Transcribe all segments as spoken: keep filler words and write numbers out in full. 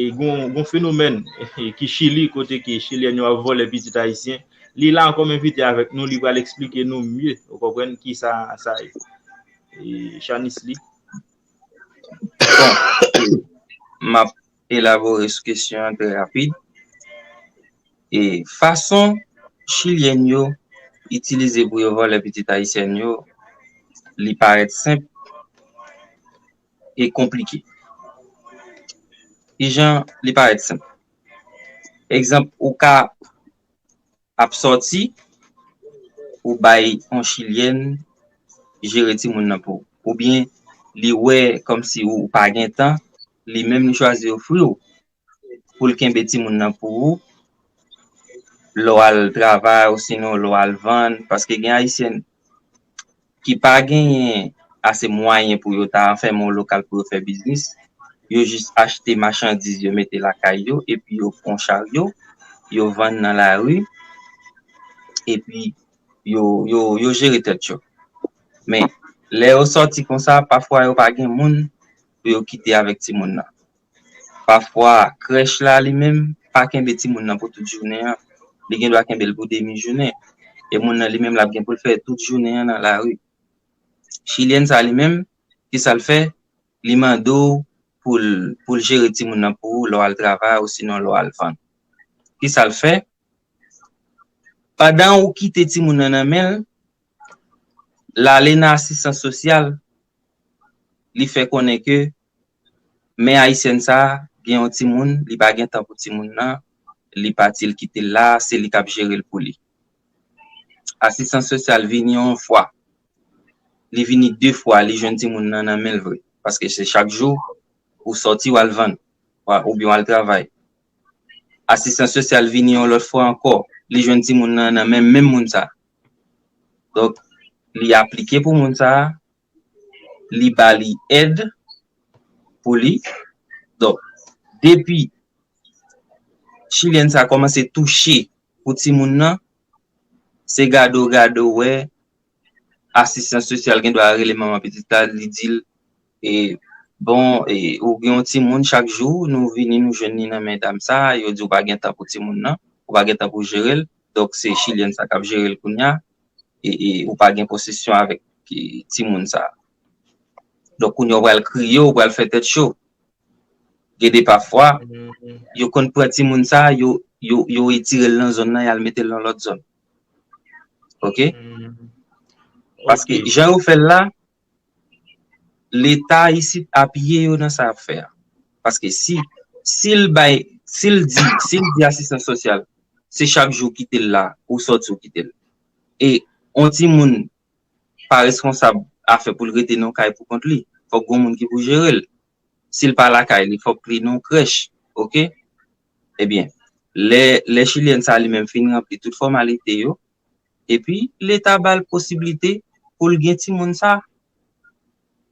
e gon, gon fenomèn ki Chili, kote ke Chilyèn yo ap vòlè pitit Ayisyen. Li la ankò, m envite avèk nou, li pral eksplike nou mye, ou konprann, ki sa, sa ye. E Chanis li. Bon, m ap elabore sou kesyon an trè rapid. E fason Chilyèn yo itilize pou yo vòlè pitit Ayisyèn yo, li parèt senp e konplike. Kijan li parèt senp? Egzanp, ou ka ap sòti, ou bay yon Chilyèn jere timoun nan pou ou. Oubyen li wè kòmsi ou pa gen tan, li menm li chwazi ofri w pou l kenbe timoun nan pou ou, lè w al travay, osinon lè w al vann, paske gen Ayisyèn ki pa genyen ase mwayen pou yo ta fèmen yon lokal pou yo fè biznis, yo jis achte machandiz, yo mete lakay yo, epi yo pran charyo, yo vann nan lari, epi yo, yo, yo jere tèt yo. Men, lè yo sòti konsa, pafwa yo pa gen moun pou yo kite avèk timoun nan. Pafwa, krèch la li menm pa kenbe timoun nan pou tout jounen an. Li gen dwa kenbe l pou demi jounen. E moun nan li menm l ap gen pou l fè tout jounen an nan lari. Chilyèn sa li menm, ki sa l fè? Li mande w pou l, pou l jere timoun nan pou ou, lè w al travay, osinon lè w al vann. Ki sa l fè? Pandan ou kite timoun nan nan men l, l ale nan asistans sosyal, li fè konnen ke mè ayisyèn sa a gen yon timoun, li pa gen tan pou timoun nan, li pati, l kite l la, se li k ap jere l pou li. Asistans sosyal vini yon fwa, li vini de fwa, li jwenn timoun nan nan men l vre, paske se chak jou ou sòti, w al vann, oubyen w al travay. Asistans sosyal vini yon lòt fwa ankò, li jwenn timoun nan nan men menm moun sa. Donk, li aplike pou moun sa, li ba li èd pou li. Donk, depi Chilyèn sa kòmanse touche pou timoun nan, se gade w gade w wè, asistans sosyal gen dwa rele manman pitit la, li di l, e, bon, e, ou gen yon timoun, chak jou nou vini, nou jwenn li nan men dam sa, yo di w pa gen tan pou timoun nan, ou pa gen tan pou jere l, donk se Chilyèn sa k ap jere l kounye a, e, e ou pa gen posesyon avèk, e, timoun sa. Donk kounye a ou pral kriye, ou pral fè tèt cho. Gen de pafwa, yo konn pran timoun sa, yo, yo, yo retire l nan zòn nan, y al mete l nan lòt zòn. Oke? Paske jan yo fè l la, Leta isit apiye yo nan sa y ap fè a. Paske si, si l bay, si l di, si l di asistans sosyal, se chak jou w kite l la, ou sòti ou kite l. E yon timoun pa responsab afè pou l rete nan kay pou kont li. Fòk gon moun ki pou jere l. Si l pa lakay li, fòk li nan yon krèch. Oke? Ebyen, lè, lè Chilyèn sa li menm fin ranpli tout fòmalite yo, epi Leta ba l posiblite pou l gen timoun sa.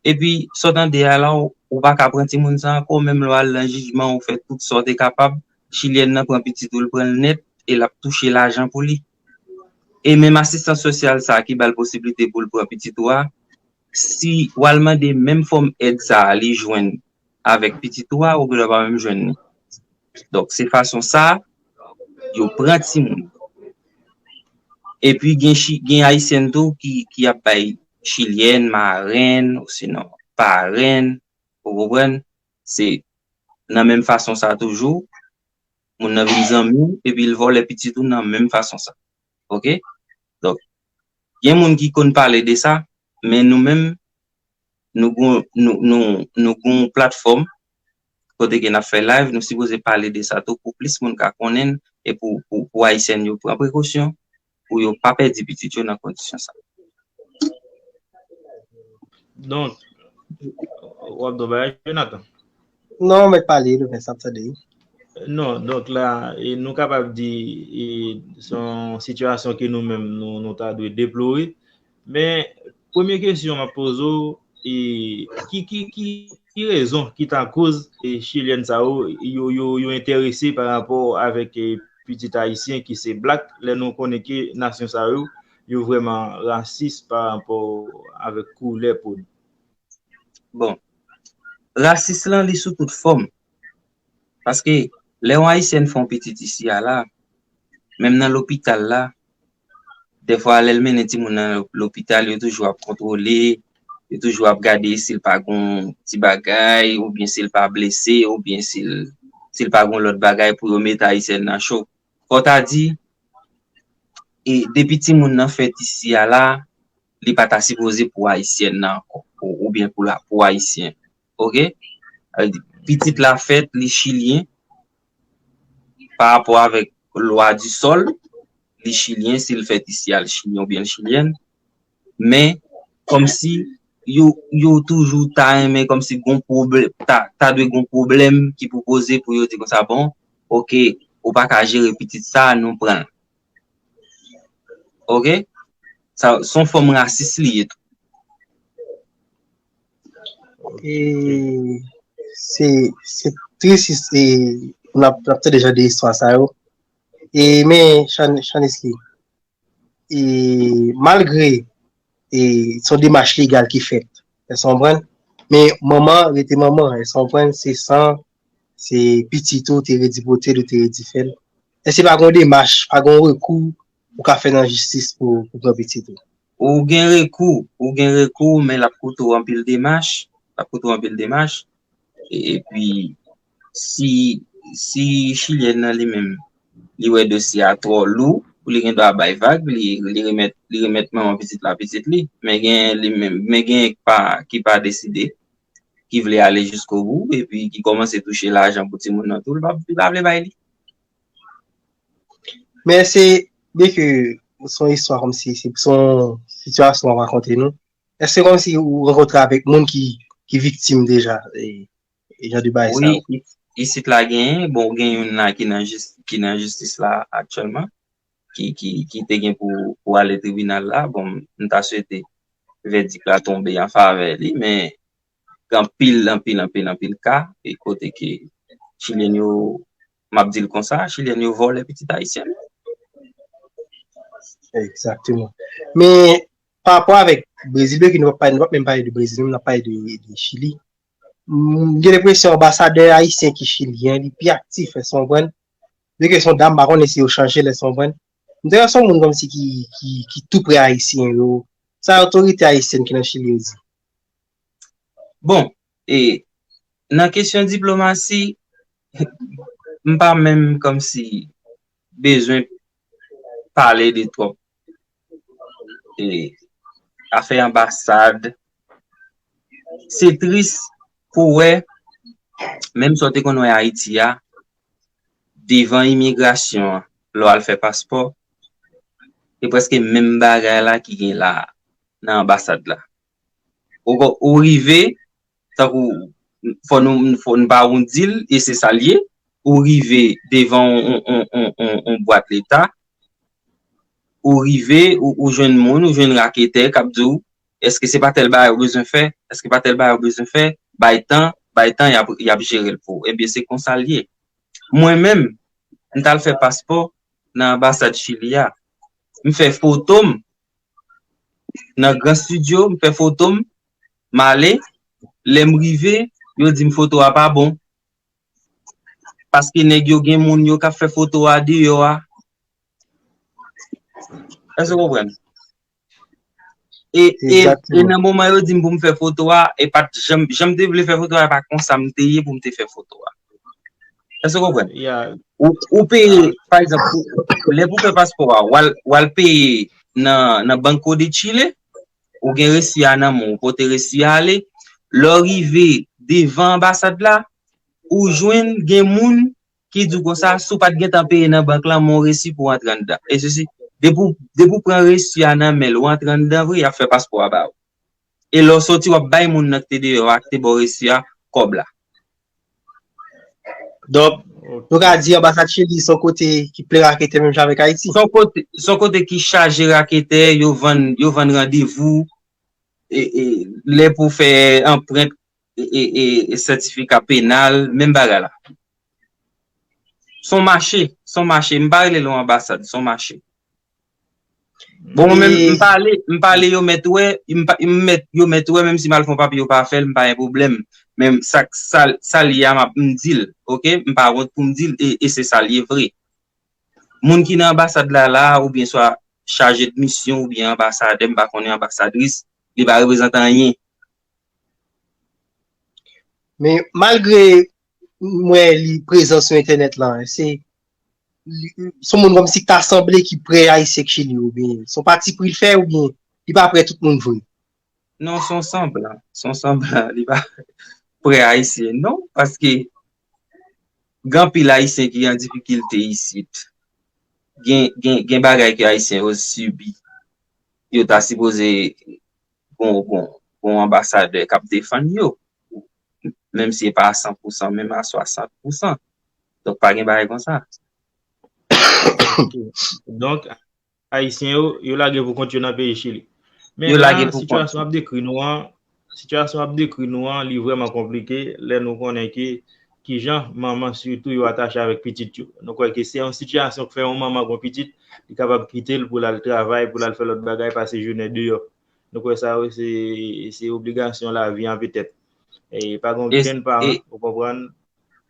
Epi, sa w tande a la, ou, ou pa ka pran timoun sa ankò, menm lè w al nan jijman, ou fè tout sa w te kapab, Chilyèn nan pran pitit ou, l pran l nèt, e l ap touche lajan pou li. E menm asistans sosyal sa ki ba l posiblite pou l pran pitit ou a, si w al mande menm fòm èd sa a li jwenn avèk pitit ou a, ou gendwa pa menm jwenn li. Donk, se fason sa yo pran timoun. Epi, gen, gen Ayisyèn tou ki, ki ap bay Chilyèn, marenn, osinon parenn, ou konprann? Se nan menm fason sa toujou, moun nan vin zanmi w, epi l vòlè pitit ou nan menm fason sa. Oke? Donk, gen moun ki konn pale de sa, men nou menm, nou gon, nou, nou, nou gon platfòm kote ke n ap fè live, nou sipoze pale de sa tou pou plis moun ka konnen l e pou, pou, pou Ayisyèn yo pran prekosyon pou yo pa pèdi pitit yo nan kondisyon sa. Donk, w ap di yon bagay, Jonathan? Non, mèt pale, Louvens, ap tande w. Non, donk la, e, nou kapab di, e, se yon sitiyasyon ke nou menm, nou, nou ta dwe deplore. Men, premye kesyon m ap poze w, e, ki, ki, ki, ki rezon ki ta koz, e, Chilyèn sa yo, yo, yo, yo enterese pa rapò avèk, e, pitit ayisyen ki se blak, lè nou konnen ke nasyon sa yo, yo vrèman rasis pa rapò avèk koulè po nou? Bon, rasis lan, li sou tout fòm. Paske lè yon Ayisyèn fè yon pitit isi a la, menm nan lopital la, dèfwa lè l mennen timoun nan lopital, yo toujou ap kontwole, yo toujou ap gade si l pa gon ti bagay, oubyen si l pa blese, oubyen si l, si l pa gon lòt bagay pou yo mete Ayisyèn nan cho. Fò ta di, e depi timoun nan fèt isi a la, li pa ta sipoze pou Ayisyèn nan ankò, ou, oubyen pou la, pou Ayisyen. Oke? Sa vle di, pitit la fèt, li chilyen, pa rapò avèk lwa di sòl, li chilyen, si l fèt isi a, l chilyen oubyen l chilyèn. Men, kòmsi yo, yo toujou ta renmen kòmsi gon pwoblèm, ta, ta dwe gon pwoblèm ki pou poze pou yo di konsa, bon, oke, ou pa ka jere pitit sa, nou pran l. Oke? Sa, se yon fòm rasis li ye tou. E se, se tris, e n ap, n ap tande jan de istwa sa yo. E men, Chan-, Chanesly, e malgre e se yon demach legal ki fèt, èske w konprann? Men manman rete manman, èske w konprann? Se san, se pitit ou te redi pote l, ou te redi fè l. Èske pa gon demach, pa gon rekou ou ka fè nan jistis pou, pou pran pitit ou? Ou gen rekou, ou gen rekou, men l ap koute w anpil demach, l ap koute w anpil demach. E, epi, si, si chilyèn nan li menm, li wè dosye a twò lou, pou li gen dwa bay vag, li, li remèt, li remèt manman pitit la pitit li. Men gen li menm, men gen ki pa, ki pa deside, ki vle ale jiskobou, epi ki kòmanse touche lajan pou timoun nan tou, li pa, li pa vle bay li. Men se, byenke se yon istwa kòmsi, se, se yon sitiyasyon w ap rakonte nou, èske kòmsi ou rankontre avèk moun ki, ki viktim deja, e, e jan de bagay sa yo? Wi, isit la genyen, bon, gen youn la ki nan jis-, ki nan jistis la aktyèlman, ki, ki, ki te gen pou, pou ale tribinal la. Bon, m ta swete vèdik la tonbe an favè li, men gen anpil, anpil, anpil, anpil ka, e kote ke Chilyen yo, m ap di l konsa, Chilyen yo vòlè pitit Ayisyèn. Egzakteman. Men, pa rapò avèk Brezil, byenke nou p ap pale, nou p ap menm pale de Brezil, nou ap pale de, de Chili. M gen lenpresyon anbasadè ayisyen ki Chili a, li pi aktif, èske w konprann? Byenke se yon dam, m pa konnen si yo chanje l, èske w konprann? M te wè se yon moun kòmsi ki, ki, ki tou pre Ayisyen yo. Sa otorite ayisyèn ki nan Chili yo di? Bon, e nan kesyon diplomasi, m pa menm kòmsi bezwen pale de twòp, e, afè anbasad. Se tris pou wè, menm sa w te konn wè Ayiti a, devan imigrasyon an, lè w al fè paspò, se prèske menm bagay la ki gen la a, nan anbasad la. Ou, ou rive, tankou, fò nou, fò nou ba w yon dil, e se sa l ye, ou rive devan yon, yon, yon, yon, yon bwat leta, ou rive, ou, ou jwenn moun, ou jwenn raketè k ap di w, èske se pa tèl bagay ou bezwen fè, èske pa tèl bagay ou bezwen fè, bay tan, bay tan, y ap, y ap jere l pou ou. Ebyen, se konsa l ye. Mwen menm, m t al fè paspò nan anbasad Chili a. M fè foto m nan gran estidyo, m fè foto m, m ale. Lè m rive, yo di m foto a pa bon. Paske nèg yo gen moun yo k ap fè foto a deyò a. Èske w konprann? E, e, e nan moman yo di m pou m fè foto a, e pa t janm, jan m te vle fè foto a, e pa konsa m te ye pou m te fè foto a. Èske w konprann? Ou, ou peye, pa egzanp, lè pou fè paspò a, w al, w al peye nan, nan Banco de Chile, ou gen resi a nan men w, ou pote resi a ale, lè w rive devan anbasad la, ou jwenn gen moun ki di w konsa, si w pa t gentan peye nan bank lan, men w resi pou w antre anndan. E sesi, depi w, depi w pran resi a nan men l, ou antre anndan vre, y ap fè paspò a ba w. E lè w soti, w ap bay moun nan ki te deyò a, ki te ba w resi a, kòb la. Donk, nou ka di anbasad Chili se yon kote ki plen raketè menm jan avèk Ayiti. Se yon kote, se yon kote ki chaje raketè, yo vann, yo vann randevou, e, e, lè pou fè anprent, e, e, e, e sètifika penal, menm bagay la. Se yon mache, se yon mache. M pa rele l yon anbasad, se yon mache. Bon, mwen menm, m pale, m pale, yo mèt wè, m pa, m mèt, yo mèt wè, menm si m al fè yon papye, yo pa fè l, m pa gen pwoblèm. Men sa, sa, sa l ye a, m ap, m di l, oke? M pa wont pou m di l, e, e se sa l ye vre. Moun ki nan anbasad la, la, oubyen swa chaje de misyon, oubyen anbasadè, m pa konnen, anbasadris, li pa reprezante anyen. Men malgre m wè li prezan sou entènèt la, se li- se yon moun kòmsi ki ta sanble ki prè Ayisyen k Chili oubyen se yon pati pri l fè oubyen li pa prè tout moun vre. Non, se yon sanblan. Se yon sanblan. Li pa prè Ayisyen, non. Paske gen anpil Ayisyen ki an difikilte isit. Gen, gen, gen bagay ke Ayisyen yo sibi. Yo ta sipoze gon, gon, gon anbasadè k ap defann yo. Menm si e pa a san pou san, menm a swasant pou san. Donk, pa gen bagay konsa. Donk, Ayisyen yo, yo lage pou kont yo nan peyi Chili. Men Yo la, lage pou kont sitiyasyon yo. Ap dekri nou an, sitiyasyon ap dekri nou an, li vrèman konplike, lè nou konnen ke kijan manman sitou yo atache avèk pitit yo. Nou kwè ke se yon sitiyasyon k fè yon manman gon pitit, li kapab kite l pou l al travay, pou l al fè lòt bagay, pase jounen deyò. Nou kwè sa, wi, se, se obligasyon lavi an petèt. E pa gen E, okenn paran, e, ou konprann,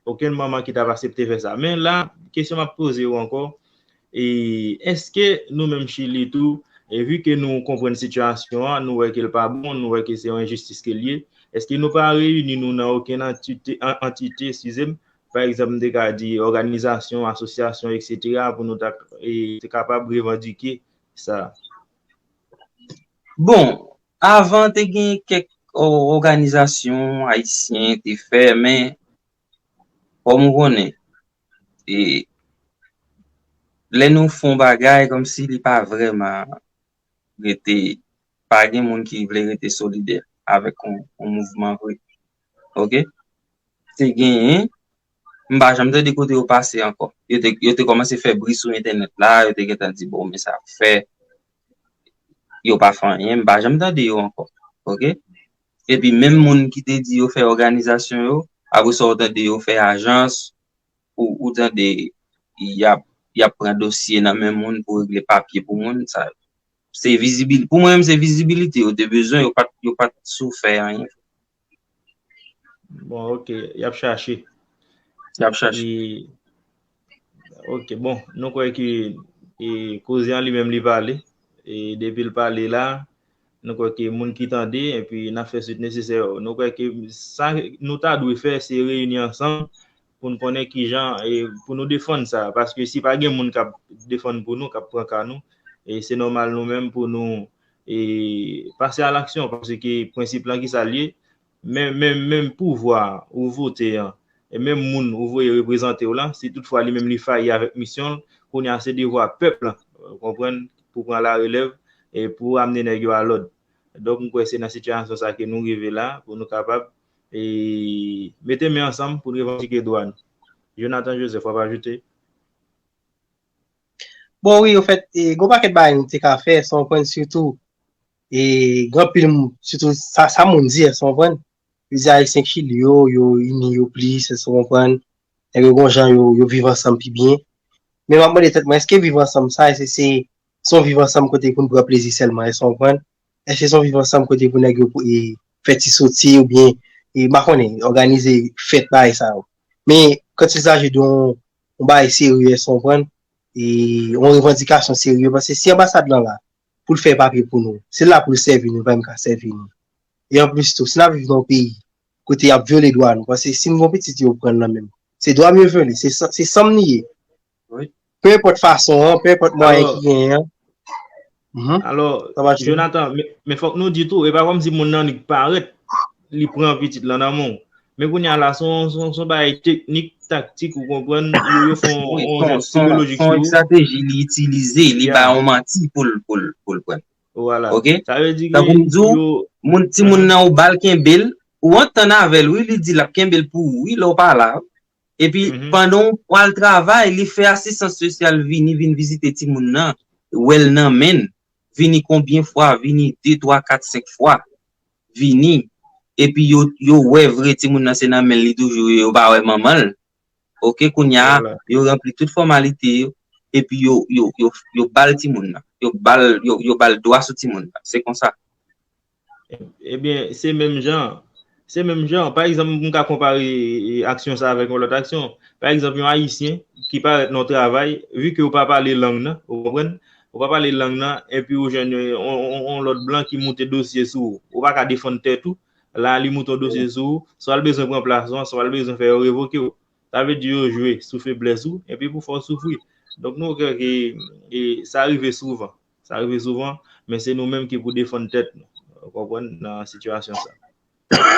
okenn manman ki t ap aksepte fè sa. Men la, kesyon m ap poze w ankò, e èske nou menm Chili tou, e vi ke nou konprann sitiyasyon an, nou wè ke l pa bon, nou wè ke se yon enjistis ke l ye, èske nou pa reyini nou nan okenn antite, an- antite, eskize m, pa egzanp, m te ka di òganizasyon, asosyasyon, etsetera, pou nou ta e, te kapab revandike sa? Bon, avan te gen kèk o- òganizasyon ayisyen te fè, men kòm ou konnen, e, lè nou fè yon bagay, kòmsi li pa vrèman rete, pa gen moun ki vle rete solidè avèk yon, yon mouvman vre. Oke? Te genyen, m pa janm tande kote yo pase ankò. Yo te, yo te kòmanse fè bri sou entènèt la, yo te gentan di, bon, men sa ap fè, yo pa fè anyen, m pa janm tande yo ankò. Oke? Epi menm moun ki te di yo fè òganizasyon yo, apre sa ou tande yo fè ajans, ou, ou tande y ap, y ap pran dosye nan men moun pou regle papye pou moun, sa, se vizibil, pou mwen menm se vizibilite yo te bezwen, yo pa t, yo pa t sou fè anyen. Bon, oke, y ap chache. Y ap chache. E, oke, bon, nou kwè ke e, koze an li menm li pale. E depi l pale la, nou kwè ke moun ki tande, epi n ap fè swit nesesè yo. Nou kwè ke sa nou ta dwe fè, se reyini ansanm pou n konnen kijan, e, pou nou defann sa. Paske si pa gen moun k ap defann pou nou, k ap pran ka nou, e se nòmal nou menm pou nou e, pase a laksyon, paske prensip lan ki sa l ye, men, men, menm pouvwa ou vote an, e menm moun ou voye reprezante w lan, si toutfwa li menm li fayi avèk misyon l, kounye a se devwa pèp lan, ou konprann, pou pran larelèv e pou amne nèg yo a lòd. Donk, m kwè se nan sitiyasyon sa ke nou rive la, pou nou kapab e, mete men ansanm pou n revandike dwa nou. Jonathan Joseph, w ap ajoute? Bon, wi, ofèt, e, gon pakèt bagay nou te ka fè, sa w konprann, sitou, e, gen anpil moun, sitou sa, sa moun di, sa w konprann, yo di Ayisyen k Chili yo, yo ini yo plis, sa w konprann, nèg yo gon jan yo, yo viv ansanm pi byen. Men m ap mande tèt mwen, èske viv ansanm sa, èske se, se yon viv ansanm kote pou n pran plezi sèlman, èske w konprann? Èske se yon viv ansanm kote pou nèg yo pou, e, fè ti soti oubyen, e, m pa konnen, òganize fèt bagay sa yo? Men, quand il s'agit de yon, yon bagay serye, èske w konprann? E, yon revandikasyon serye, paske si anbasad lan la, pou l fè papye pou nou, se la pou l sèvi nou, li pa menm ka sèvi nou. E anplis tou, si n ap viv nan yon peyi, kote y ap vyole dwa nou, paske si m gon pitit yo pran l nan men m, se dwa m yo vyole, se san- se san m li ye. Wi. Pe enpòt fason an, pe enpòt mwayen Alò, ki genyen an. Mhm. Alò, Sa va, Joseph? Jonathan, men, men fòk nou di tou, e pa kòmsi moun nan li parèt, li pran pitit lan nan men w. Men kounye a la, se yon, se yon, se yon bagay teknik, taktik, ou konprann, yo, yo fè yon, Wi, yon se yon, jès se yon, sikolojik se yon sou ou. Estrateji, li itilize, li Ya, ba yon manti pou l, pou l, pou l pran. Vwala. Oke? Sa vle di ke Tankou m di w, yo, moun, timoun nan ou ba l kenbe l, ou antann avè l, wi, li di l ap kenbe l pou ou, wi, lè w pa la. Epi, Mhm. pandan w pral travay, li fè asistans sosyal vini, vin vizite timoun nan, wè l nan men l, vini konbyen fwa, vini de, twa, kat, senk fwa, vini. Epi yo, yo wè vre timoun nan se nan men l li toujou ye, yo pa wè manman l. Oke, kounye a, Vwala. Yo ranpli tout fòmalite yo, epi yo, yo, yo, yo ba l timoun nan. yo ba l, yo, yo ba l dwa sou timoun nan. Se konsa. Ebyen, se menm jan. Se menm jan. Pa egzanp, m ka konpare e, aksyon sa avèk yon lòt aksyon. Pa egzanp, yon Ayisyen ki parèt nan yon travay, vi ke ou pa pale lang nan, ou konprann? Ou pa pale lang nan, epi ou jwenn yon, yon, yon, yon lòt blan ki moute dosye sou ou. Ou pa ka defann tèt ou. La, li moute yon dosye sou ou. Swa l bezwen pran plas ou an, swa l bezwen fè yo revoke w. Sa vle di yo jwe sou feblès ou, epi pou fè w soufri. Donk, nou wè ke e, sa rive souvan. Sa rive souvan, men se nou menm ki pou defann tèt nou. Ou konprann? Nan sitiyasyon sa.